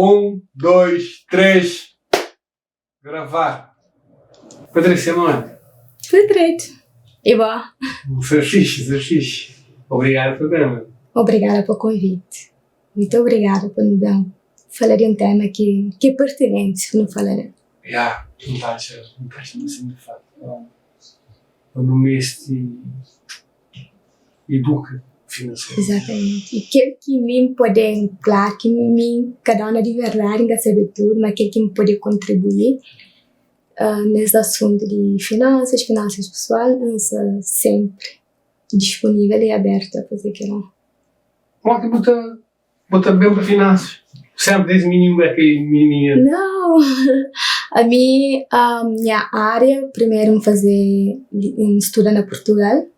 Um, dois, três, gravar! Patrícia, modi? Tudo dretu. E bo? Ser fixi, ser fixi. Obrigadu pa ben, mano. Obrigada pa konviti. Muitu obrigada pa nu ben fala di un tema ki ki é pertinenti nu fala del. Ya, N ta atxa, N ta atxa ma sempri falta pa nu mesti iduka finanseru. Izatamenti. I kel ki mi N pode, klaru ki mi N ka dona di verdadi, N ka sabe tudu, ma kel ki N pode kontribui nes asuntu di finansas, finansas pesoal, N sta sempri dispunivel i abertu a faze kila. Modi ki bu ta bu ta ben pa finansas? Sempri desdi mininu bu é kel minininha? Nau! Ami nha ária primeru N faze N studa na Purtugal,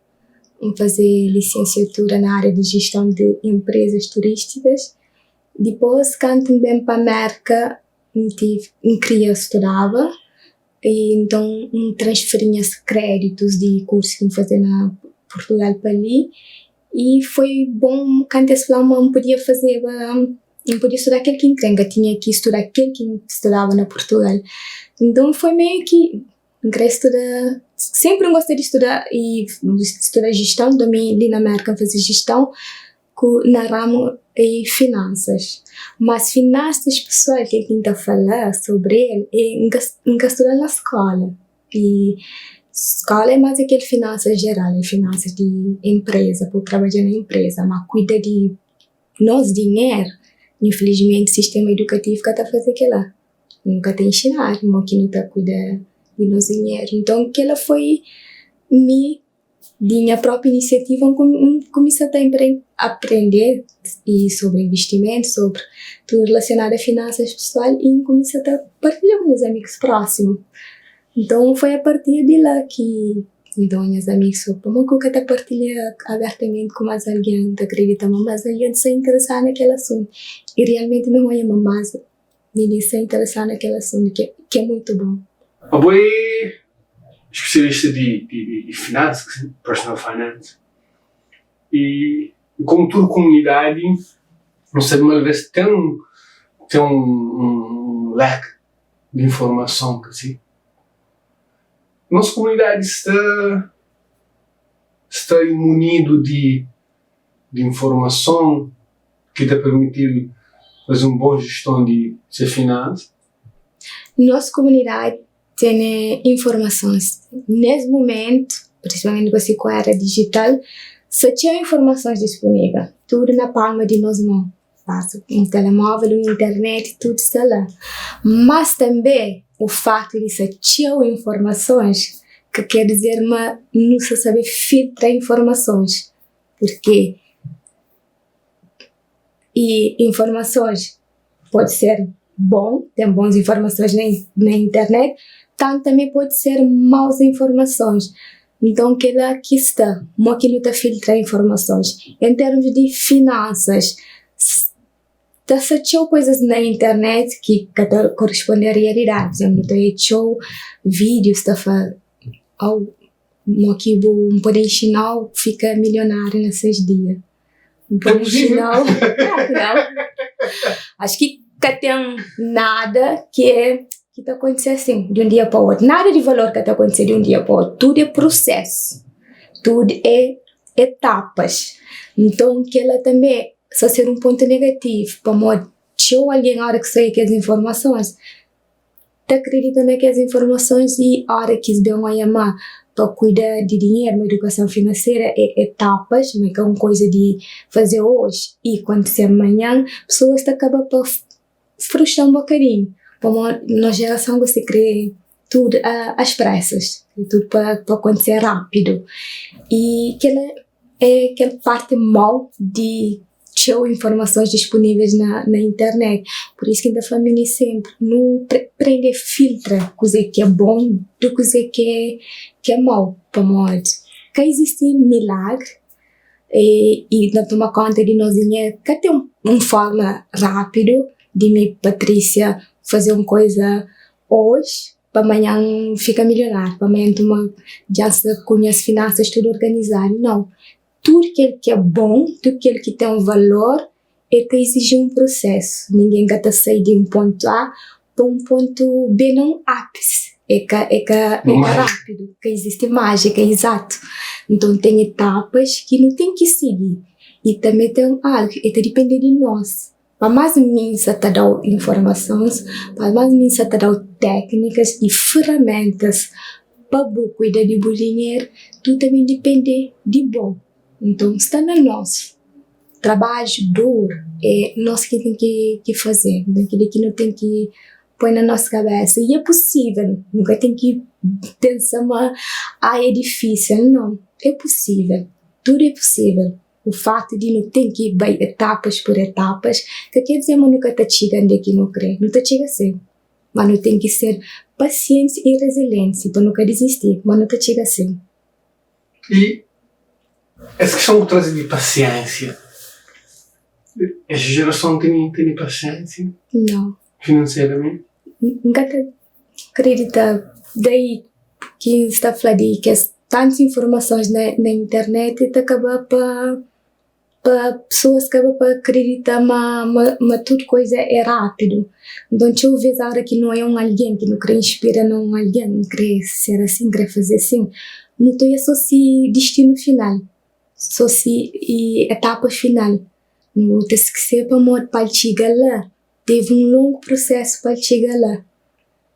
N faze lisensiatura na ária di jeston di enprezas turístikas. Dipôs kantu N ben pa Merka N tive N kria studaba i nton N transferi nhas kréditus di kursu ki N faze na Purtugal pa li. I foi bon kantu es fla-m ma N podia fazeba, N podia studa kel ki N kre, N ka tinha ki studa kel ki N studaba na Purtugal. Nton foi meiu ki N kre studa, senpri N gosta di studa i studa jeston, nton mi li na Merka N faze jeston ku na ramu di finansas. Mas finansas pesoal kel ki N ta fala sobri el é N ka N ka studa-l na skola. I skola é más kel finansa jeral, é finansa di enpreza, pa bu trabadja na enpreza, ma kuida di nos dinheru, infilismenti sistema idukativu ka ta faze kila, nu ka ta inxinadu mo ki nu ta kuida di nos dinheru. Nton kila foi mi. Di nha propi inisiativa N kumisa ta aprende sobri invistimentu, sobri tudu rilasionadu a finansas pesoal i N kumisa ta partilha ku nhas amigus prósimu. Nton foi a partir di la ki nton nhas amigus fla, pamodi ki bu ka ta partilha abertamenti ku más algen? N ta kridita ma más algen ta sta interesadu na kel asuntu. I rialmenti mi N odja ma más Minís sta interesadu na kel asuntu ki é mutu bon. Abo é spesialista di finansas, personal finance, i komu tudu komunidadi nu sabe ma alves ten ten un lack di informason kasi. Nos komunidadi sta sta imunidu di di informason ki ta permiti-l faze un bon jeston di se finansa. Nos komunidadi tene informasons. Nes mumentu, prinsipalmenti gosi ku era dijital, sta txeu informasons dispunivel, tudu na palma di nos mon. Basta un telemovel, un internet, tudu sta la. Mas tanbe, u faktu di sta txeu informasons ka ker dizer ma nu sta sabe filtra informasons, purki i informasons pode ser bon, ten bons informasons na internet, tantu tanbe pode ser maus informasons. Nton kila ki sta, mo ki nu ta filtra informasons. En termus di finansas, ta sta txeu kuizas na internet ki ka ta korisponde a rialidadi. Pur izemplu, nu ta odja txeu vídius ta fla mo ki bu pode inxinau fika milionáriu na 6 dia. N pode inxinau, klaru ki nau. Acho ki ka ten nada ki é ki ta kontise asin di un dia pa otu. Nada di valor ka ta kontise di un dia pa otu. Tudu é prusesu, tudu é etapas. Nton kila tanbe sta ser un pontu negativu pamodi txeu algen ora ki sai kes informasons ta kridita na kes informasons i ora ki es ben oia ma pa kuida di dinheru, ma idukason finanseru é etapas, ma é ka un kuza di faze oji i kontise manhan, pesoas ta kaba pa frustra un bokadinhu pamodi nos jerason gosi kre tudu as presas, tudu pa kontise rapidu i kila é kel parti mau di txeu informasons dispuníveis na internet. Pur isu ki N ta fla minis senpri, nu prende filtra kuzê ki é bon di kuzê ki é mau, pamodi ka izisti milagri i na toma konta di nos dinheru ka ten un forma rápidu di mi Patrísia faze un kuza oji pa manhan N fika milionáriu, pa manhan N toma dja sta ku nhas finansas tudu organizadu. Nau, tudu kel ki é bon, tudu kel ki ten valor. El ta iziji un prusésu. Ningen ka ta sai di un pontu A pa un pontu B na un ápisi. É ka é ka é ka rápidu, ka izisti májika, izatu. Nton ten etapas ki nu ten ki sigi i tanbe ten algu, el ta dipende di nos. Pa más mi N sa ta da-u informasons, pa más mi N sa ta da-u téknikas i feramentas pa bu kuida di bu dinheru, tudu ta ben dipende di bo. Nton sta na nos. Trabadju duru é nos ki ten ki faze, nton kel-li ki nu ten ki poi na nos kabesa. I é pusível, nu ka ten ki pensa ma ah é difísil, nau, é pusível, tudu é pusível. O fatu di nu ten ki bai etapas pur etapas ka ker dizer ma nu ka ta txiga nde ki nu kre, nu ta txiga sin, ma nu ten ki ser pasienti i rezilienti pa nu ka dizisti, ma nu ta txiga sin. I es kiston ku traze di pasiensia, es jerason tene tene pasiensia? Nau. Finanseramenti? N ka ta kridita dai ki N sta fla di kes tantus informasons na na internet ta kaba pa pa pesoas kaba pa kridita ma ma tudu kuza é rápidu. Nton txeu ves ora ki no é un algen ki no kre inspira na un algen, no kre ser asin, kre faze asin, no ta oia so si distinu final, so si etapa final. No ta skese pamodi pa el txiga la tevi un longu prusesu pa el txiga la.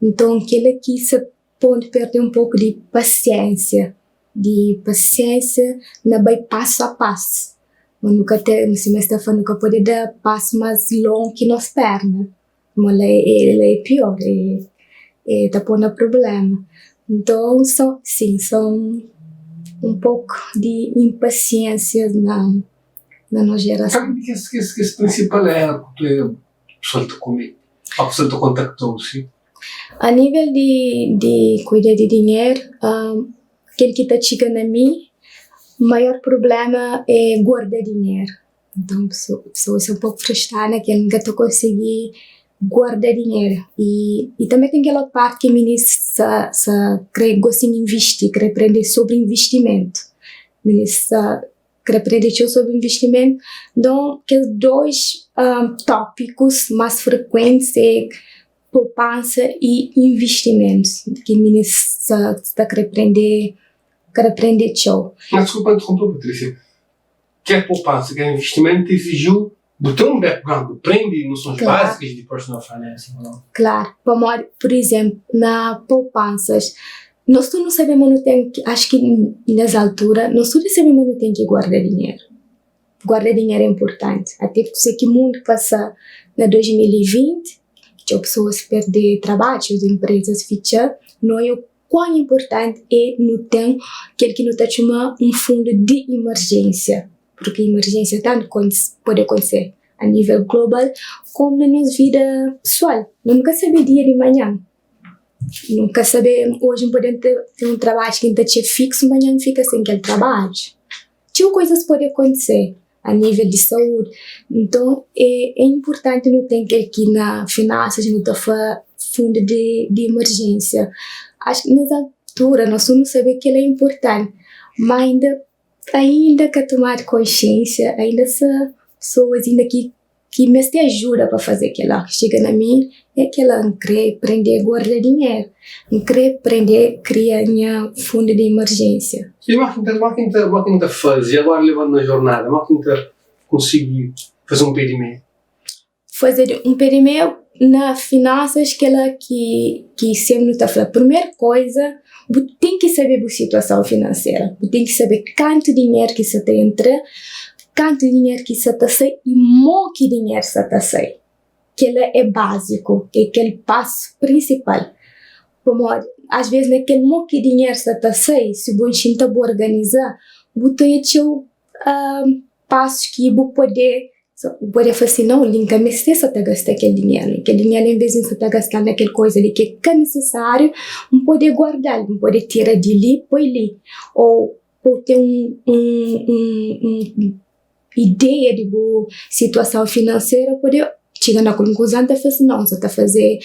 Nton kel-la ki sa pode perde un poku di pasiensia, di pasiensia na bai pasu a pasu. Ma nu ka ten, sima es ta fla, nu ka pode da pasu más longu ki nos perna, ma la é pior, e ta pô na prubléma. Nton, so, sin, so un poku di inpasiensia na nos jerason. Kal ki é kes prinsipal éru ki pesoal ta komete ô pesoal ta kontakta-u si? A nível di di kuida di dinheru, kel ki ta txiga na mi, maior prubléma é guarda dinheru. Nton, pesoas sta un poku frustradu na kel, N ka ta konsigi guarda dinheru. I tanbe ten kel otu parti ki minis sa sa kre gosta di invisti, kre prende sobri invistimentu. Minis sa kre prende txeu sobri invistimentu. Nton, kes dos tópikus más frekuentis é poupansa i invistimentus ki minis sa ta kre prende kre prende txeu. Mas diskulpa interrompe-u Patrícia, ker poupansa ker invistimentu ta exijiu bu ten un background, bu prende nosons básikas di personal finance ou nau? Klaru, pamodi pur izénplu na poupansas nos tudu nu sabe ma nu ten ki, acho ki nes altura nos tudu sabe ma nu ten ki guarda dinheru. Guarda dinheru é inpurtanti, ate kuzê ki mundu pasa na 2020, txeu pesoas perde trabadju, txeu inprezas fitxa, no é kuan inpurtanti é nu ten kel ki nu ta txoma un fundu di imerjénsia, purki imerjénsia tantu pode kontise a nível global komu na nos vida pesoal, no nu ka sabe dia di manhan. Nu ka sabe, oji N pode ten un trabadju ki N ta txeu fiksu, manhan N fika sen kel trabadju. Txeu kuzas pode kontise a nível di saúdi. Nton, é inpurtanti nu ten kel ki na finansas nu ta fla fundu di imerjénsia. Axu ki nes altura nos tudu nu sabe kel-la é inpurtanti, má inda ainda ka tomadu konsiénsia, ainda sa pesoas inda ki ki meste ajuda pa faze kel-la. Txiga na mi é kel-la, N krê prende guarda dinheru, N krê prende kria nha fundu di imerjénsia. I modi ki N ta, modi ki N ta, modi ki N ta faze agora levando na jornada, modi ki N ta konsigi faze un pé di meia? Faze un pé di meia na finansas kel-la ki ki sénpri nu ta fla, primeru koza bu ten ki sabe bu situason finansera, bu ten ki sabe kantu dinheru ki sa ta entra, kantu dinheru ki sa ta sai i mo ki dinheru sa ta sai. Kel-la é básiku, é kel pasu prinsipal. Pamodi ás ves na kel mo ki dinheru sa ta sai, si bu xinta bu organiza, bu ta odja txeu pasus ki bu pode Bu pode fla si, Nau, li N ka meste sa ta gasta kel dinheru. Kel dinheru li, envês di N sa ta gasta-l na kel kuza li ki é ka nisisáriu, N pode guarda-l, N pode tira di li poi li. Ô bu ten un ideia di bu situason finanseru, pode txiga na konkluzon ta fla si, Nau, N sa ta faze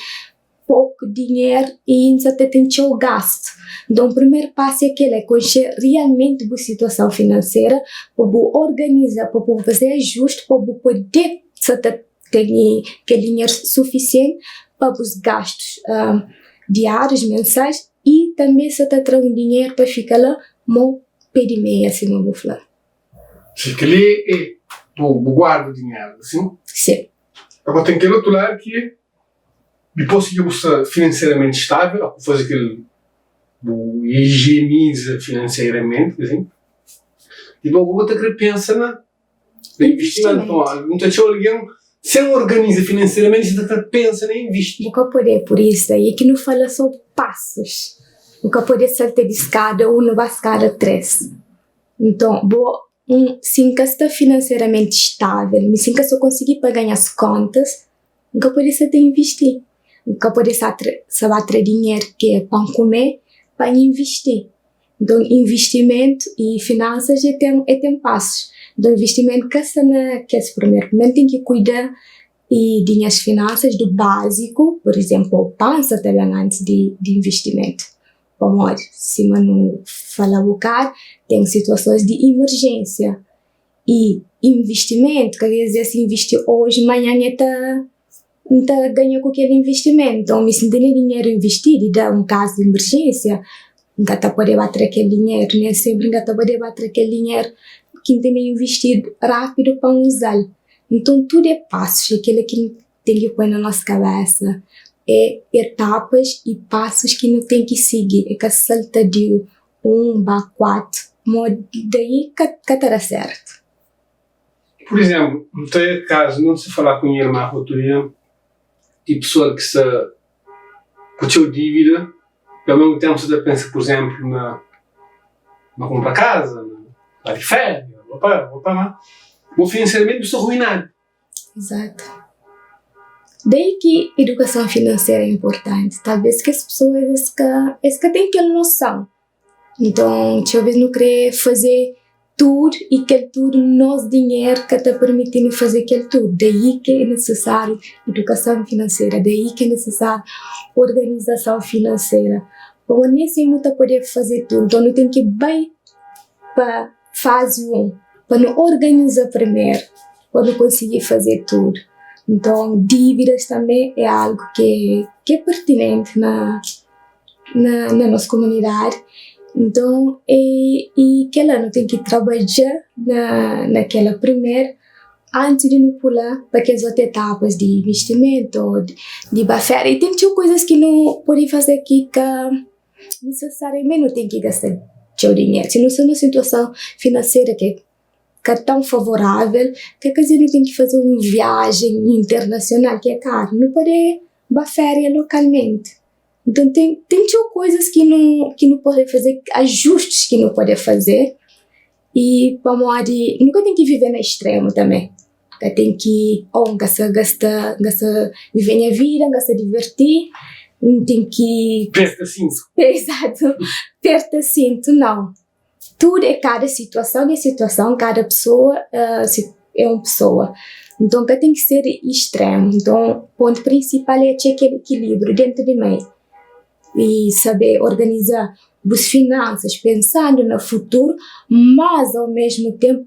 poku dinheru i N sa ta ten txeu gastu. Nton, primeru pasu é kel-la, é konxe rialmenti bu situason finansera pa bu organiza, pa bu faze ajusti, pa bu pode. sa ta tene kel dinheru sufisienti pa bus gastus diárius, mensais i tanbe sa ta tra un dinheru pa fika la mo pé di meia, sima bu fla. Si kel-li é bu guarda dinheru, asin? Sin. Agora ten kel otu ladu ki é dipôs ki bu sta finanseramenti estável ô ku faze kel bu higieniza finanseramenti asin, dipôs bu ta kre pensa na investimentu. Pamodi nu ta txeu algen sen organiza finanseramenti ta kre pensa na invisti. Bu ka pode, pur isu é ki nu fala sobri pasus. Bu ka pode salta di skada un ba skada 3. Nton bo Un, si N ka sta finanseramenti stável, mi si N ka sta konsigi paga nhas kontas, N ka pode sta ta invisti. N ka pode sta tra sta ba tra dinheru ki é pa N kume pa N invisti. Nton invistimentu i finansas e ten e ten pasus. Nton invistimentu ka sta na kes primeru. Primeru N ten ki kuida i di nhas finansas, di básiku, pur izénplu, poupansa ta ben antis di di invistimentu. Pamodi, sima nu fala bokadu, ten situasons di imerjénsia i invistimentu ka kre dizer si invisti oji, manhan nha ta N ta ganha ku kel invistimentu. Nton, mi si N tene dinheru invistidu i da un kazu di imerjénsia, N ka ta pode ba tra kel dinheru, nen senpri N ka ta pode ba tra kel dinheru ki N tene invistidu rápidu pa N uza-l. Nton, tudu é pasus, é kila ki N ten ki poi na nos kabesa é etapas i pasus ki nu ten ki sigi, é ka salta di un ba kuatu, mo daí ka ka ta da sertu. Pur izénplu, N ta kazu non si fala ku nha irma otu dia di pesoa ki sta ku txeu dívida i au mesmu ténpu sta ta pensa pur izénplu na na kunpra kaza, na ba di féria, pa pa pa, bo finanseramenti bu sta ruinadu. Exato. Daí ki edukason finanseru é inportanti. Talvês kes pesoas es ka es ka ten kel noson. Nton txeu bês nu krê faze tudu i kel tudu nos dinheru ka ta permiti-nu faze kel tudu. Daí ki é nisisáriu edukason finanseru, daí ki é nisisáriu organizason finanseru. Pamodi nen senpri nu ta pode faze tudu. Nton nu ten ki bai pa fazi 1 pa nu organiza primeru pa nu konsigi faze tudu. Nton dívidas tanbe é algu ki é pertinenti na na nos komunidadi. Nton i kila nu ten ki trabadja na kila primeru antis di nu pula pa kes otu etapas di invistimentu o di ba feria. I ten txeu kuzas ki nu pode faze ki ka Nisesariamenti nu ten ki gasta txeu dinheru. Si nu sta na un situason finanseru ki ka tãu favorável, ka ker dizer nu ten ki faze un viajen internasional ki é karu. Nu pode ba féria lokalmenti. Nton ten ten txeu kuzas ki nu ki nu pode faze, ajustis ki nu pode faze i pamodi nu ka ten ki vive na istremu tanbe. Ka ten ki, oh N ka sta gasta, N ka sta vive nha vida, N ka sta diverti, N ten ki. Perta sintu. Exato, perta sintu, nau. Tudu é kada situason é situason, kada pesoa é un pesoa. Nton ka ten ki ser istremu. Nton pontu prinsipal é atxa kel ikilíbriu dentu di mei i sabe organiza bus finansas pensandu na futuru, mas au mesmu tenpu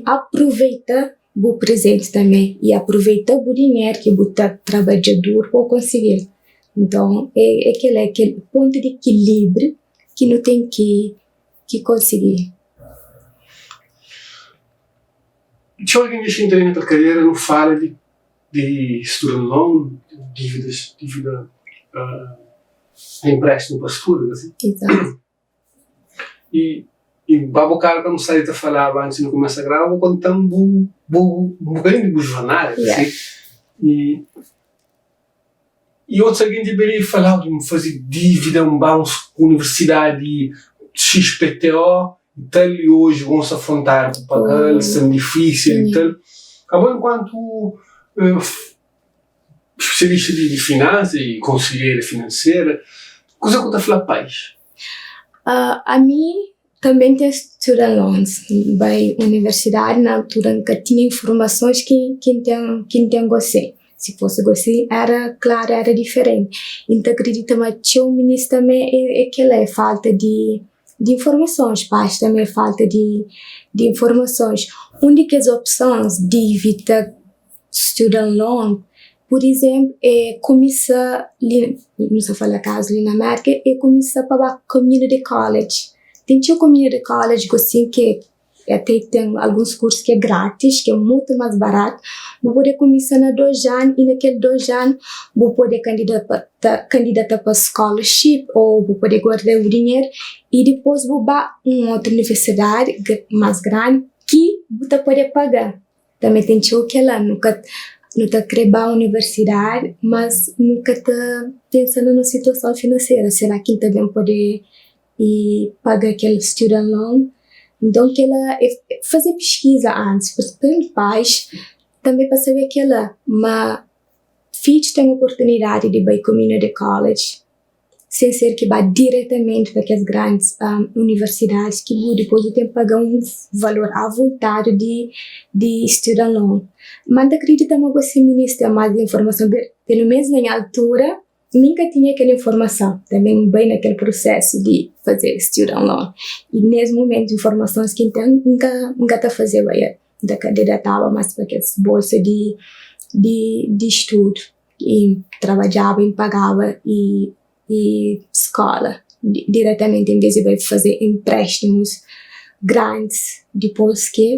aproveita bu prezenti tanbe i aproveita bu dinheru ki bu ta trabadja duru pa bu konsigi-l. Nton é kel la, kel pontu di ikilibriu ki nu ten ki konsigi. Txeu algen ki xinta li na kel kadera nu fala di di student loan, dívidas, dívida empréstimo pa studu, asi. Exato. E, e ba bocado ka nu sai ta falaba antes di nu começa a grava, bu conta-m bu, bu, un bocadinho di bu jornada, Yeah. asi. E, e otus algen dja ben falau di faze dívida, un ba un universidadi XPTO e tal, e hoje vão se afrontar ku pagal, sendo difícil e tal. Abo enquanto especialista di finança e conselheira financeira, kuze ku ta fla pais? Ami tanbe ten student loans, N bai universidadi na altura N ka tinha informasons ki N ten ki N ten gosi. Si fosi gosi era klaru era diferenti. I N ta kridita ma txeu minis tanbe é kila, é falta di di informasons, pais tanbe é falta di di informasons. Un di kes opsons di ivita. student loan, pur izénplu, é kumisa li, nu sta fala kazu li na Mérka, é kumisa pa ba community college. Ten txeu community college gosi ki até ten alguns kursu ki é grátis, ki é mutu más baratu. Bu pode kumisa na 2 anu y na kel 2 anu bu pode kandidata pa scholarship ô bu pode guarda bu dinheru y dipôs bu ba un otu universidadi más grandi ki bu ta pode paga. Tanbê ten txeu kel-la, nu ka nu ta krê ba universidadi, mas nu ka ta pensa na nos situason finanseru, sera ki N ta ben pode paga kel student loan? Nton kel-la é faze piskiza antis, pui pais tanbê pa sabe kel-la, ma fidju ten oportunidadi di bai community college. sen ser ki ba diretamenti pa kes grandis universidadis ki bu dipôs bu ten paga un valor avultadu di student loan. Ma N ta kridita ma gosi minis ten más informason pelu ménus na nha altura mi N ka tinha kel informason tanbê N bai na kel prusésu di faze student loan i nes mumentu informasons ki N ten N ka N ka ta fazeba el N ta kandidataba más pa kes bolsa di studu. I trabadjaba i pagaba i i skola diretamenti en vez di bai faze emprestimus grandis dipos ki.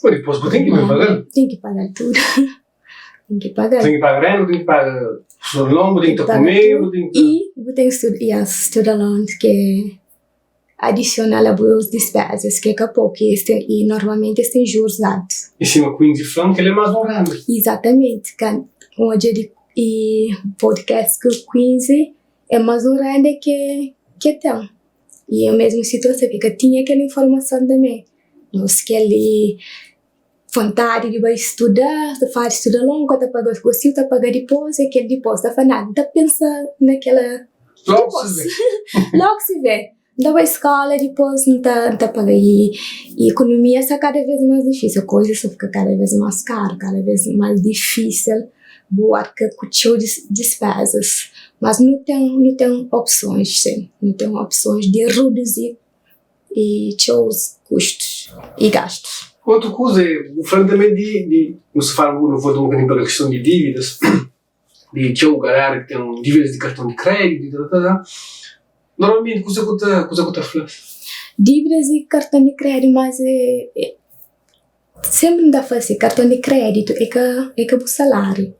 Pô dipos bu ten ki bai pagal. Ten ki pagal tudu ten ki pagal. Ten ki paga renda, bu ten ki paga student loan, bu ten ki ta kume, bu ten ki. I bu ten ki ya student loan ki adisional a bu dispezas ki é ka poku i es ten i normalmenti es ten jurus altu. I sima Quincy fla-m kel-li é más un renda. Izatamenti, kantu N odja di i podcast ku Quincy é más un renda ke ke ten. I é mesmu situason ki ka tinha kel informason tanbe. Nos kel-li vontadi di bai studa, ta fala studa longu ka ta paga gosi ta paga dipôs é kel dipôs ta fla nada, N ta pensa na kela Logu si ve. Logu si ve. N ta bai skola dipôs N ta N ta paga i ikonomia sta kada vez más difísil, koza sta fika kada vez más karu, kada vez más difísil bu arka ku txeu dispezas. Mas nu ten nu ten opsons sin, nu ten opsons di reduzi i txeu kustus i gastus. Otu kuza é, bu fla-m tanbê di, di, nu sta fala, nu volta un bokadinhu pa kel kiston di dívidas, di txeu galera ki ten dívidas di karton di kréditu i ta ta ta. Normalmenti kuza ku ta, kuza ku ta fla? Dívidas di karton di kréditu, mas é, senpri N ta fla si, karton di kréditu é ka, é ka bu saláriu.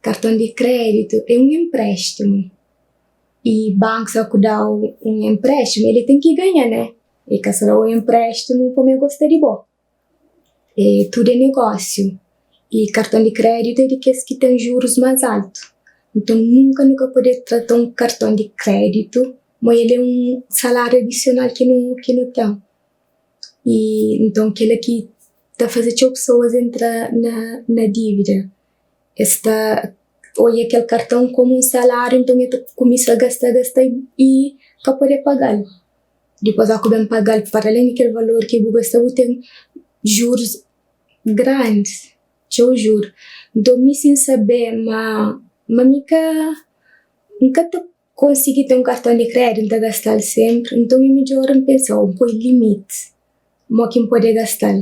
Karton di kréditu é un enpréstimu. I banku sa ku dau un empréstimu, el ten ki ganha ne? El ka sa dau un empréstimu pamodi el gosta di bo. E tudu é negósiu. I karton di kréditu é di kes ki ten jurus más altu. Nton nunka nu ka pode trata un karton di kréditu ma el é un saláriu adisional ki nu ki nu ten. I nton kila ki ta faze txeu pesoas entra na na dívida. Es ta odja kel karton komu un saláriu, nton el ta kumesa gasta, gasta i ka pode paga-l. Dipôs óki bu ben paga-l, para alén di kel valor ki bu gasta, bu ten jurus grandis, txeu juru. Nton mi sen sabe ma ma mi ka N ka ta konsigi ten un karton di kréditu, N ta gasta-l sénpri. Nton é midjór N pensa, ô N poi limiti modi ki N pode gasta-l.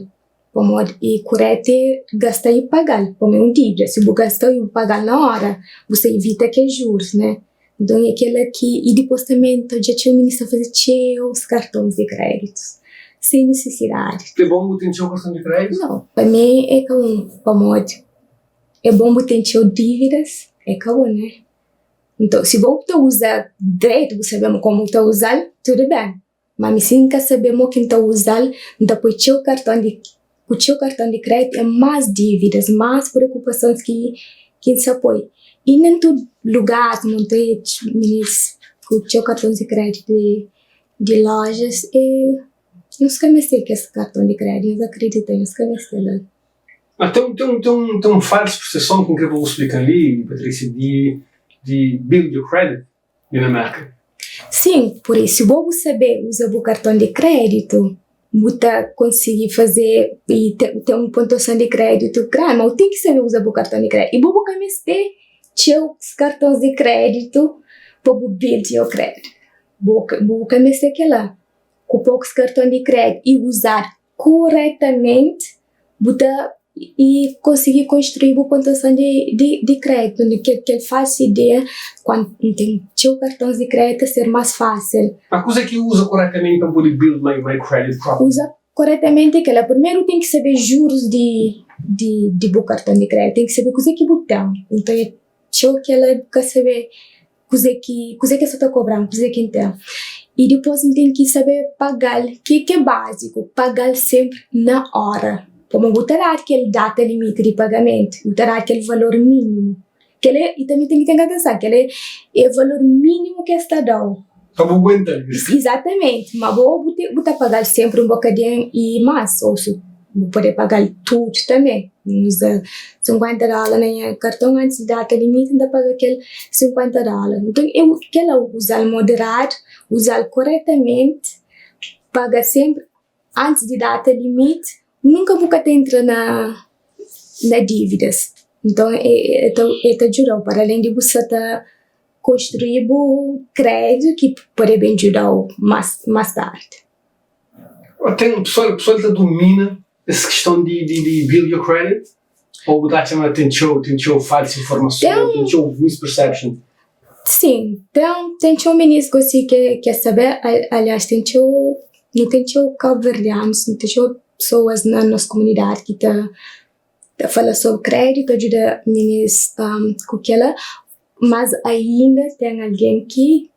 Pamodi e kuretu é gasta i paga-l, pamodi é un dívida. Si bu gasta-l i bu paga-l na óra, bu sta ivita kes jurus, né? Nton é kila ki. I dipôs tanbê N ta odja txeu minis ta faze txeu kartons di kréditus sen nisisidadi. É bon bu ten txeu karton di kréditu? Nau, pa mi é ka bon, pamodi é bon bu ten txeu dívidas? É ka bon, né? Nton si bo ta uza dretu, bu sabe komu ta uzal, tudu ben. Ma mi si N ka sabe mo ki N ta uzal, N ta poi txeu karton di ku txeu karton di kreditu é más dívidas, más preokupasons ki ki N sa poi. I nen tudu lugar ki N ta minis ku txeu kartons di kreditu di di lojas e nhos ka meste kes karton di kreditu, nhos akridita nhos ka meste la. Ma ten ten ten un ten un falsu perseson ki N kre pa bu splika-m li, Patrícia, di di build your credit. Di na Merka. Sin, pur isu bo bu sabe uza bu karton di kreditu, bu ta konsigi faze i ten un pontuason di kreditu grandi, ma bu ten ki sabe uza bu karton di kreditu. I bo bu ka meste txeu kartons di kreditu pa bu build your credit. Bu bu ka meste kila. Ku pokus karton di kreditu i uzadu kuretamenti bu ta. i konsigi konstrui bu pontuason di kréditu. Kel falsu ideia kuandu N ten txeu kartons di kréditu ta ser más fásil. Ma kuze ki uza koretamenti pa N pode build my credit properly? Uza koretamenti é kel-la. Primeru ten ki sabe jurus di bu karton di kréditu, ten ki sabe kuze ki bu ten. Nton é txeu kel-la bu ka sabe kuze ki kuze ki es sa ta kobra-m, kuze ki N ten. I dipôs N ten ki sabe paga-l, ki é básiku, paga-l sénpri na óra. Pamodi bu ta dadu kel data limiti di pagamentu, bu ta dadu kel valor mínimu. Kel-la i tanbê ten ki ten atenson, kel-la é valor mínimu ki es ta da-u. Pa bu aguenta-l. Izatamenti, ma bo bu ta paga-l sénpri un bokadinhu i más, ô si bu pode paga-l tudu tanbê. N uza 50 dóla na nha karton antis di data limiti N ta paga kel 50 dóla. Nton eu kel-la uza-l moderadu, uza-l koretamenti, paga sénpri antis di data limiti, nunka bu ka ta entra na na dívidas. Nton e ta djuda-u para alén di bu sta ta konstrui bu kréditu ki pode ben djuda-u más tardi. Ten pessoal pessoal ta domina es questão di di di build your credit ou bu ta atxa ma ten txeu ten txeu falsa informason ten txeu misperception? Sim, ten ten txeu minis gosi ke ke sabe aliás ten txeu nu ten txeu kabuverdianus nu ten txeu pesoas na nos komunidadi ki ta ta fala sobri kreditu ta djuda minis ku kila mas ainda ten algen ki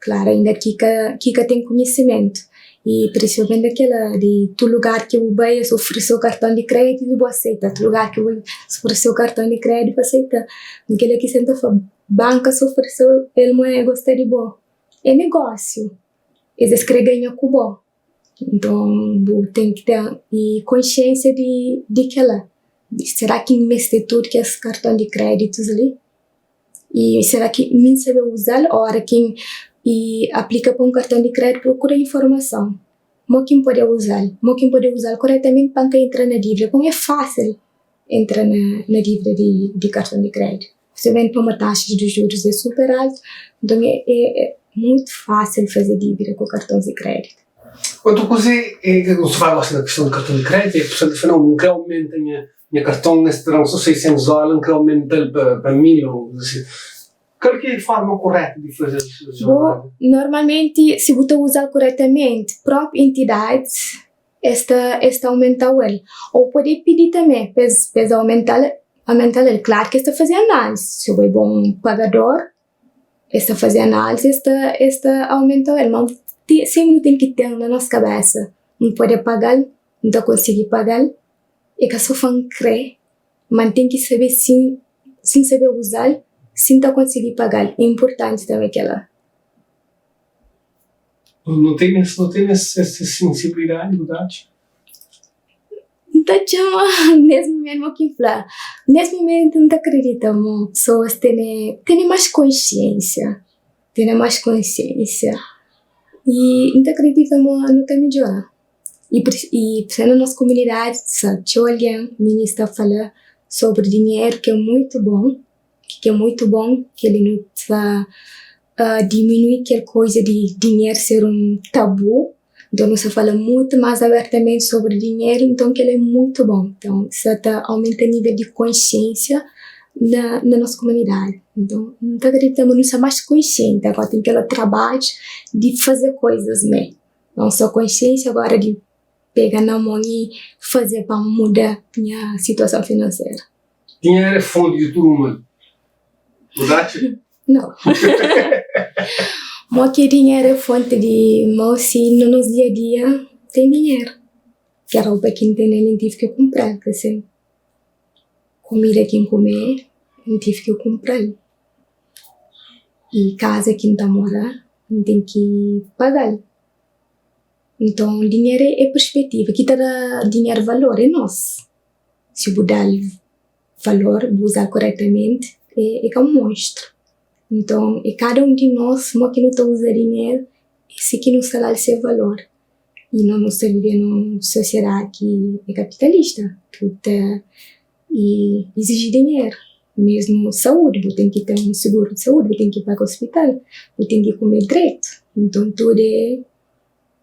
Klaru, inda ki ka ki ka ten kunhisimentu i prinsipalmenti na kila di tudu lugar ki bu bai es ofereseu karton di kreditu i bu aseita, tudu lugar ki bu bai es ofereseu karton di kreditu bu aseita. Kila ki senta fla banka sa ofereseu el ma el gosta di bo, é negósiu, es es kre ganha ku bo. Nton bu ten ki ten konsiensia di kila, sera ki N meste tudu kes karton di kreditus li? I sera ki mi N sabe uzal? Ora ki N aplika pa un karton di kreditu prokura informason mo ki N pode uzal, mo ki N pode uzal koretamenti pa N ka entra na dívida pabia é fásil entra na dívida di karton di kreditu spesialmenti pamodi taxas di jurus é super altu nton é mutu fásil faze dívida ku kartons di kreditu. Otu kuza é ki nu sta fala gosi na kiston di karton di kreditu é pessoal ta fla nau N kre aumenta nha Nha karton es ta da-m so 600 dóla, N kre aumenta-l pa 1000 ô kuza si. Kal ki é forma kuretu di faze es jornada? Bo, normalmenti si bu ta uza-l kuretamenti, propi entidadi es ta es ta aumenta-u el. Ô pode pidi tanbe pa es pa es aumenta-l aumenta-l el. Klaru ki es ta faze analisi, si bo é bon pagador es ta faze analisi es ta es ta aumenta-u el. Ma senpri nu ten ki ten na nos kabesa, N pode paga-l, N ta konsigi paga-l. É ka so fla N kre, ma N ten ki sabe si si N sabe uza-l, si N ta konsigi paga-l. É inpurtanti tanbe kel-la. Nu ten es nu ten es es sensibilidadi bu ta atxa? N ta txoma nes mumentu mo ki N fla, nes mumentu N ta kridita mo pesoas tene tene más konsiensia, tene más konsiensia i N ta kridita mo nu ta midjora. I p'sé na nos kumunidadi sa txeu algen minis ta fala sobri dinheru ki é muitu bon, ki é muitu bon kel-li nu ta diminui kel koza di dinheru ser un tabu, nton nu sta fala mutu más abertamenti sobri dinheru, nton kel-li é muitu bon, nton sa ta aumenta nivel di konsiensia na na nos kumunidadi. Nton N ta kridita ma nu sta más konsienti agora ten kel trabadju di faze kozas mê. Não só konsiensia agora di pega na mon i faze pa muda nha situason finansera. Dinheru é fonti di tudu mal. Bu ta atxa? Nau. Mo ki dinheru é fonti di mau si na nos dia a dia ten dinheru. Kel ropa ki N tene li N tive ki kunpra-l ka sin. Kumida ki N kume N tive ki kunpra-l. I kaza ki N ta mora N ten ki paga-l. Nton dinheru é perspetiva, ki ta da dinheru valor é nos. Si bu da-l valor, bu uza-l koretamenti, é ka un monstru. Nton é kada un di nos mo ki nu ta uza dinheru é si ki nu sta da-l se valor. I nos nu sta vive nun sosiedadi ki é kapitalista, ki ta iziji dinheru. Mesmu saúdi, bu ten ki ten un siguru di saúdi, bu ten ki paga ospital, bu ten ki kume dretu. Nton tudu é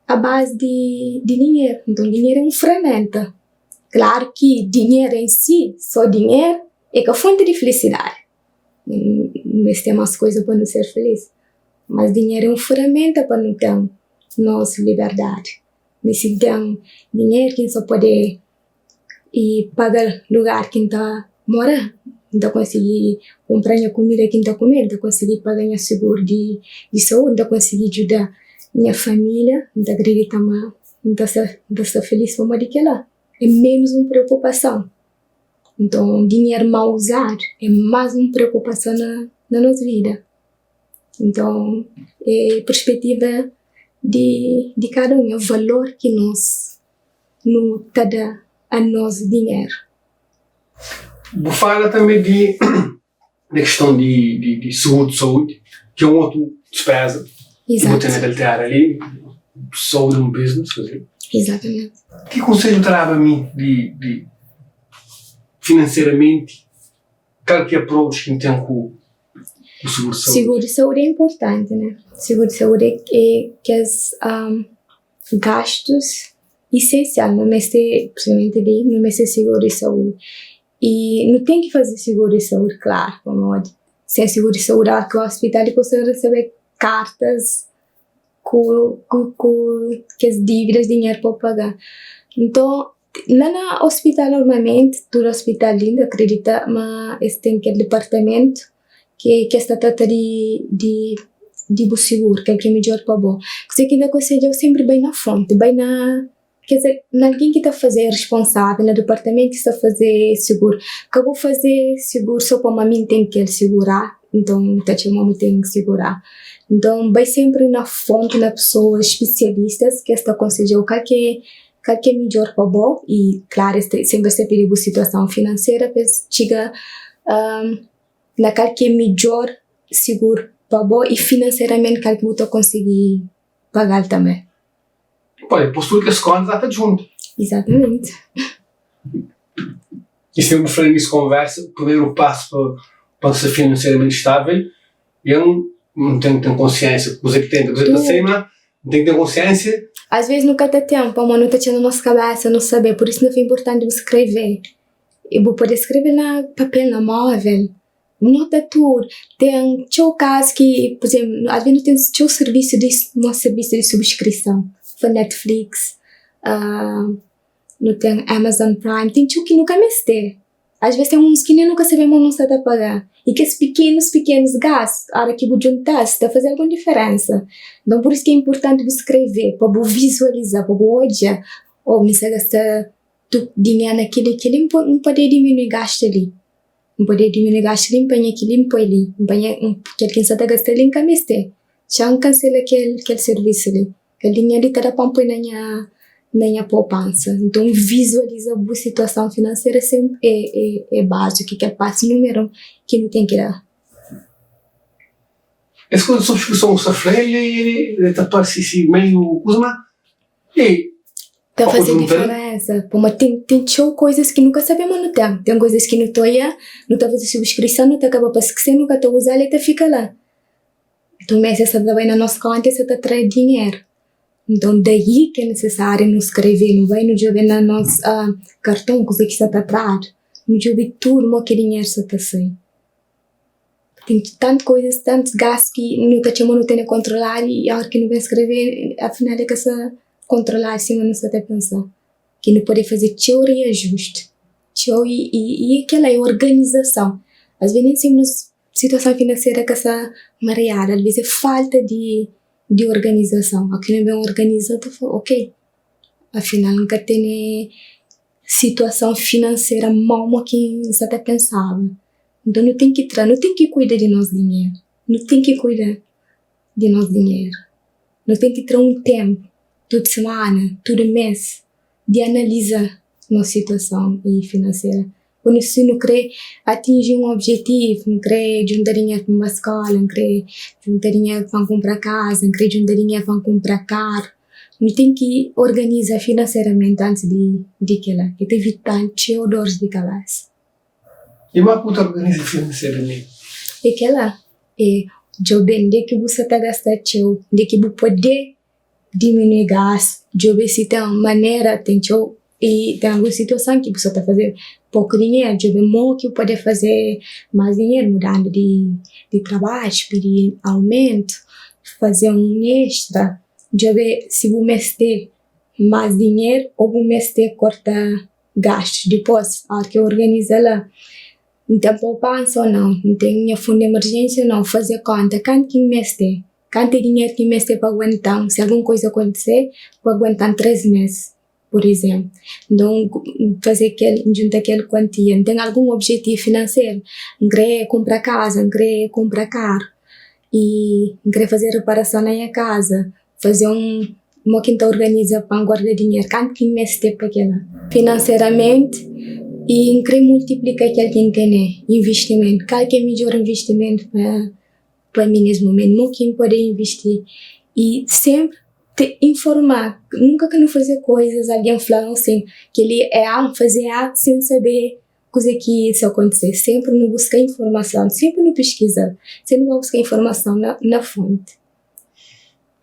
a bazi di dinheru. Nton dinheru é un feramenta. Klaru ki dinheru en si, sô dinheru, é ka fonti di filisidadi. Nu meste ten más kuza pa nu ser filis. Mas dinheru é un feramenta pa nu ten nos liberdadi. Mi si N ten dinheru ki N sa pode paga lugar ki N ta mora, N ta konsigi kunpra nha kumida ki N ta kume, N ta konsigi paga nha siguru di saúdi, N ta konsigi djuda nha familia, N ta kridita ma N ta sta N ta sta filis pamodi kila é menus un preokupason. Nton dinheru mau uzadu é más un preokupason na na nos vida. Nton é perspetiva di di kada un, é valor ki nos nu ta da a nos dinheru. Bu fala tanbe di na kiston di di seguru di saúdi ki é un otu dispeza ki bu ten na kel tera li, saúdi é un business faze. Exatamente. Ki konsedju bu ta daba mi di di finanseramenti kal ki é approach ki N ten ku ku seguru di saúdi? Seguru di saúdi é inportanti ne, seguru di saúdi é kes gastus isensial, nu meste prinsipalmenti li nu meste seguru di saúdi. I nu ten ki faze siguru di saúdi, klaru, pamodi sen siguru di saúdi óras ki bai ospital dipôs ta resebe kartas ku ku kes dívidas, dinheru pa bu paga. Nton, la na ospital normalmenti, tudu ospital li N ta kridita ma es ten kel dipartamentu ki es ta trata di di di bu siguru, kel ki é midjór pa bo. Kuzê ki N ta konsedja-u sénpri bai na fonti, bai na. Ker dizer, na algen ki ta faze responsável na departamentu ki sta faze seguru. Ka bu faze seguru so pamodi ami N ten kel seguru A, nton N ta txoma bu ten seguru A. Nton bai senpri na fonti, na pesoas spesialistas ki es ta konsedja-u kal ki é kal ki é midjór pa bo i klaru es ta senpri es ta pidi bu situason finansera pa es txiga na kal ki é midjór seguru pa bo i finanseramenti kal ki bu ta konsigi paga-l tanbe. Poi, dipôs tudu kes kónta ta djunta. Izatamenti. I sima bu fla na inísiu konversa, primeru pasu pa pa ser finanseramenti stável é N ten ki ten konsiénsia ku kuzê ki ten, kuzê ki ta sai, ma N ten ki ten konsiénsia. Às vezes nu ka ta ten, pamodi nu ta txeu na nos kabésa, nu sabe. Pur isu é inportanti bu skrebe. I bu pode skrebe na papel, na móvel. Nota tudu. Ten txeu kazu ki, pur izénplu, alvês nu ten txeu sirvisu di nos sirvisu di subskrison, pa Netflix, nu ten Amazon Prime, ten txeu ki nu ka meste. Alvês ten uns ki nen nu ka sabe ma nu sta ta paga. I kes pikenus pikenus gastu, óra ki bu djunta-s ta faze algun diferénsa. Nton pur isu ki é inportanti bu skrebe, pa bu vizualiza, pa bu odja, oh mi sta gasta tudu dinheru na kel-li, kel-li N pode diminui gastu li. N pode diminui gastu li, N panha kel-li, N poi li, N panha kel ki N sa ta gasta li N ka meste. Txeu N kansela kel kel sirvisu li. Kel dinheru li ta da pa N poi na nha na nha poupansa. Nton vizualiza bu situason finanseru é senpri é é é baziku, é kel pasu numeru un ki nu ten ki da. Es kuza di subskrison ku sta fla el el ta parse si meiu kuza ma E Ta faze diferensa, pamodi ten ten txeu koizas ki nu ka sabe ma nu ten. Ten koizas ki nu ta oia, nu ta faze subskrison, nu ta kaba pa skese, nu ka ta uzal e ta fika la. Nton mese sa ta bai na nos konta e sa ta tra dinheru. Nton daí ki é nisisáriu nu skrebe, nu bai nu djobe na nos karton kuze ki sa ta tradu, nu djobe tudu mo ki dinheru sa ta sai. Ten tantu koizas, tantus gastu ki nu ta txoma nu tene kontroladu i óra ki nu ben skrebe afinal e ka sta kontroladu sima nu sta ta pensa. Ki nu pode faze txeu riajusti, txeu i i kel la é organizason. Asves nen senpri nos situason finanseru ka sta mariadu, alves é falta di di organizason. Óra ki nu ben organiza nu ta fla ok, afinal N ka tene situason finansera mau mo ki N sa ta pensaba. Nton nu ten ki tra, nu ten ki kuida di nos dinheru, nu ten ki kuida di nos dinheru. Nu ten ki tra un tenpu tudu simana, tudu mes di analiza nos situason finansera. Pur isu si nu kre atinji un objetivu, nu kre djunta dinheru pa N bai skola, N kre djunta dinheru pa N kunpra kaza, N kre djunta dinheru pa N kunpra karu, nu ten ki organiza finanseramenti antis di kila, ki ta ivita-nu txeu doris di kabesa. I ma ku ta organiza finanseramenti? É kela, é djobe nde ki bu sa ta gasta txeu, nde ki bu pode diminui gastu, djobe si ten manera, ten txeu. I ten algun situason ki bu sa ta faze poku dinheru, djobe mo ki bu pode faze mas dinheru, mudandu di trabadju, pidi aumentu, faze un extra, djobe si bu meste mas dinheru o bu meste korta gastus. Dipos, ora ki organiza la, N ten poupansa o nau? N ten nha fundu di emerjensia o nau? Faze konta kantu ki N meste, kantu é dinheru ki N meste pa aguenta-m si algun kuza kontise, pa aguenta-m 3 mes. Pur izénplu, nton N faze kel, N djunta kel kuantia. N ten algun objetivu finanseru, N krê kunpra kaza, N krê kunpra karu i N krê faze riparason na nha kaza, faze un mo ki N ta organiza pa N guarda dinheru, kantu ki N meste pa kel-la. Finanseramenti i N krê multiplika kel ki N tene, invistimentu, kal ki é midjór invistimentu pa. Pa mi nes mumentu mo ki N pode invisti i senpri te informa nunka ka nu faze koizas algen fla-nu sin keli é A N faze A sen sabe kuze ki sa kontise senpri nu buska informason senpri nu piskiza senpri nu ba buska informason na fonti.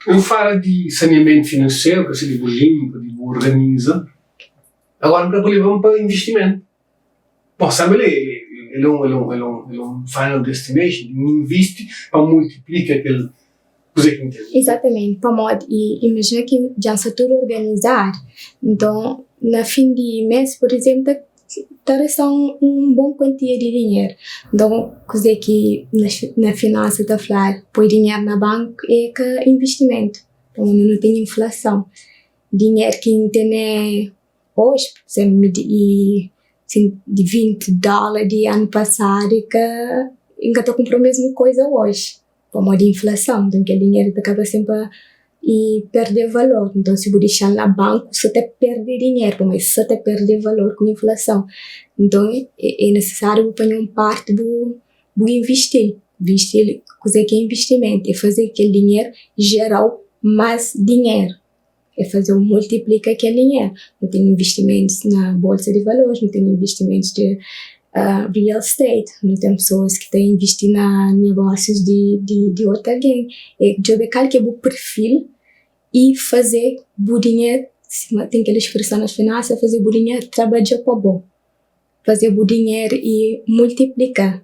Nu fala di saneamentu finanseru, ka ser di bu limpa, di bu organiza, agora N kre pa leba-m pa investimentu. Bom, sabe el el é um el é um el é um el é um final destination, N invisti pa multiplika kel kuze ki N ten. Exatamente, pamodi imajina ki dja N sta tudu organizadu, nton na fin di mes, pur izemplu, ta resta un bon kuantia di dinheru. Nton kuze ki na finansa ta fladu, poi dinheru na banku é ka invistimentu, pamodi nu ten inflason, dinheru ki N tene Oji, pur di 20 dóla di anu pasadu i ka N ka ta kunpra mesmu kuza oji pamodi inflason. Nton kel dinheru ta kaba senpri i perde valor. Nton si bu dexa-l na banku bu sa ta perde dinheru pamodi sa ta perde valor ku inflason. Nton é nisisáriu bu panha un parti bu invisti-l. Invisti-l, kuzê ki é invistimentu? É faze kel dinheru jera-u más dinheru. É faze-u multiplika kel dinheru. Nu ten investimentus na bolsa di valores, nu ten investimentus di real estate, nu ten pesoas ki ta invisti na negósius di otu algen. É djobe kal ki é bu perfil i faze bu dinheru, sima ten kel spreson na finansa, faze bu dinheru trabadja pa bo. Faze bu dinheru i multiplika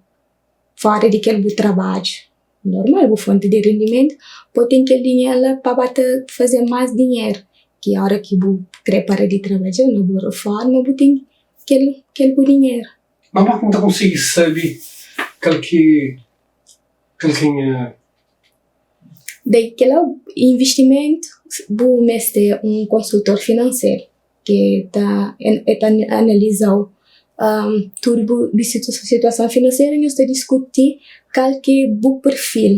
fora di kel bu trabadju. Normal, bu fonti di rendimentu pode ten kel dinheru la pa ba ta faze más dinheru ki ora ki bu kre para di trabadja na bu reforma bu ten kel kel bu dinheru. Ma modi ki bu ta konsigi sabi kal ki kal ki nha. Daí kila invistimentu bu meste un konsultor finanseru. Ki ta e ta analizau tudu bu situason finanseru nhos ta diskuti kal ki é bu perfil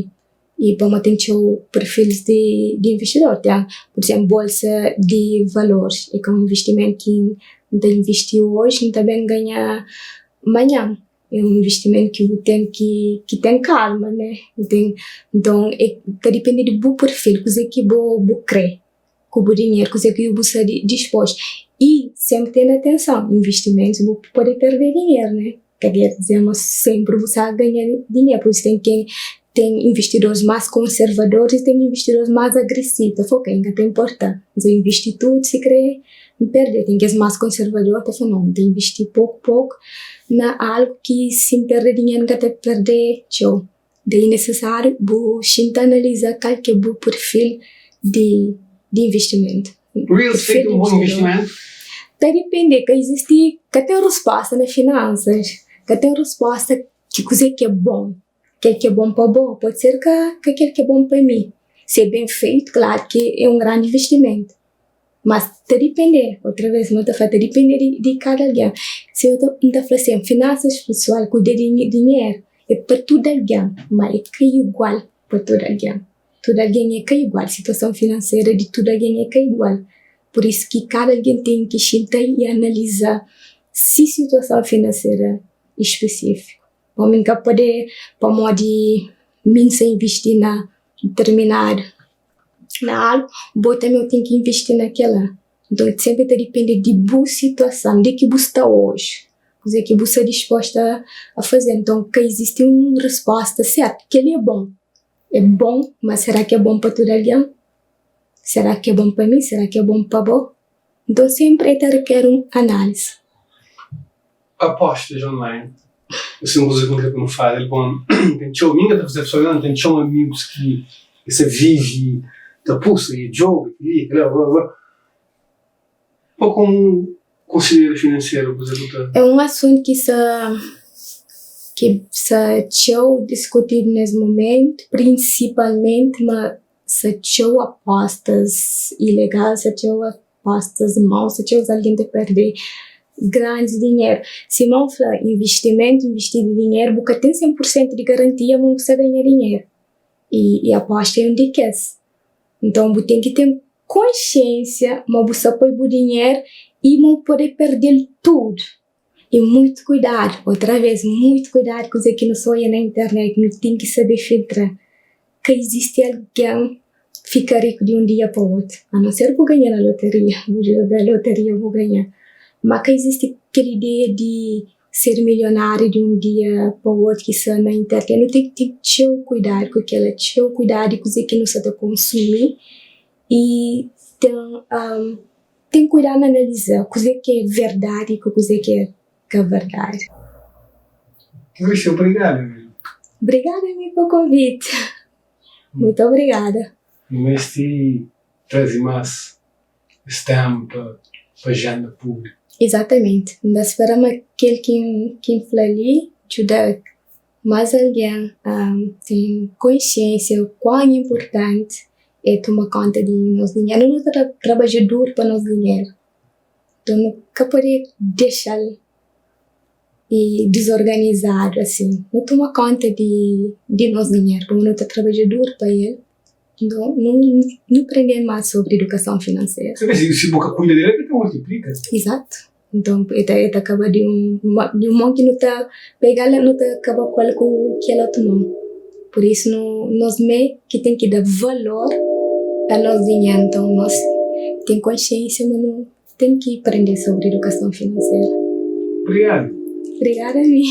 i pamodi ten txeu perfis di investidor ten pur izemplu bolsa di valoris é ka un investimentu ki N ta invisti oji N ta ben ganha manhan é un investimentu ki bu ten ki ten kalma ne nton ta dipende di bu perfil kuzê ki bu kre. Ku bu dinheru, kuzê ki bu sta dispostu. I senpri tene atenson, investimentus bu pode perde dinheru ne, ka ker dizer ma senpri bu sta ganha dinheru, pur isu ten ken ten investidoris mas konservadoris i ten investidoris mas agresivu, ta fla ok, N ka ta inporta, N ta invisti tudu si kre N perde, ten kes mas konservador ta fla nau, N ta invisti poku poku na algu ki si N perde dinheru N ka ta perde txeu. Daí nesesáriu bu xinta analiza kal ki é bu perfil di di investimentu. Real estate é un bon investimentu? Ta dipende, ka izisti, ka ten rusposta na finansas, ka ten rusposta ki kuzê ki é bon, kel ki é bon pa bo pode ser ka ka kel ki é bon pa mi, si é ben feitu klaru ki é un grandi investimentu. Mas ta dipende, otra vez no ta fla, ta dipende di kada algen. Si eu ta, N ta fla sin, finansas pesoal, kuida di dinheru é pa tudu algen, ma é ka igual pa tudu algen. Tudu algen é ka igual, situason finansera di tudu algen é ka igual. Pur isu ki kada algen ten ki xinta i analiza si situason finansera spesifiku. Pa mi N ka pode, pamodi mi N sa invisti na diterminadu. Na algu, bo tanbe bu ten ki invisti na kila. Nton, senpri ta dipende di bu situason, di ki bu sta oji, kuze ki bu sta dispostu a faze. Nton, ka izisti un risposta sertu. Keli é bon, é bon, ma sera ki é bon pa tudu algen? Sera ki é bon pa mi? Sera ki é bon pa bo? Nton senpri el ta reker un análise. Apostas online Esse é un kuza ki N kre pa nu fala. El pon, ten txeu, mi N ka ta faze pessoalmente, ten txeu amigus ki es ta vivi ta pusta e djoga e kel-li e kel-la, bla bla. Pa komu konselheru finanseru kuza ku ta. É un asuntu ki sa ki sa txeu diskutidu nes mumentu, prinsipalmenti ma sa txeu apostas ilegal, sa txeu apostas mau, sa txeu algen ta perde grandis dinheru. Sima N fla, invistimentu, invisti di dinheru, bu ka ten 100 pur sentu di garantia ma bu sta ganha dinheru i aposta é un di kes. Nton bu ten ki ten konsiensia ma bu sta poi bu dinheru i ma bu pode perde-l tudu. I muitu kuidadu, otra vez, muitu kuidadu kuzê ki nu sta oia na internet, nu ten ki sabe filtra. Ka izisti algen fika riku di un dia pa otu, a non ser bu ganha na loteria, bu joga loteria bu ganha. Ma ka izisti kel ideia di ser milionáriu di un dia pa otu ki sta na internet. Nu ten ki ten txeu kuidadu ku kela, txeu kuidadu kuzê ki nu sta ta konsumi i ten ten kuidadu na analiza kuzê ki é verdadi ku kuzê ki é ka verdadi. Luísa, obrigadu. Obrigada mi pa konviti. Muitu obrigada. Nu meste traze más es téma pa ajenda públiku. Izatamenti. N ta spera ma kel ki N fla li djuda más algen ten konsiensia kuan inpurtanti é toma konta di nos dinheru. Nu ta trabadja duru pa nos dinheru, nton nu ka pode dexa-l dizorganizadu asin. Nu toma konta di nos dinheru pamodi nu ta trabadja duru pa el. Nton, nu prende más sobri idukason finanseru. Si bu ka kuida del, el ta multiplika. Izatu. Nton, el ta kaba di un mon ki nu ta pega-l, nu ta kaba ku el ku kel otu mon. Pur isu, nos mê ki ten ki da valor a nos dinheru. Nton, nos ten konsiensia ma nu ten ki prende sobri idukason finanseru. Obrigadu. Obrigada mi.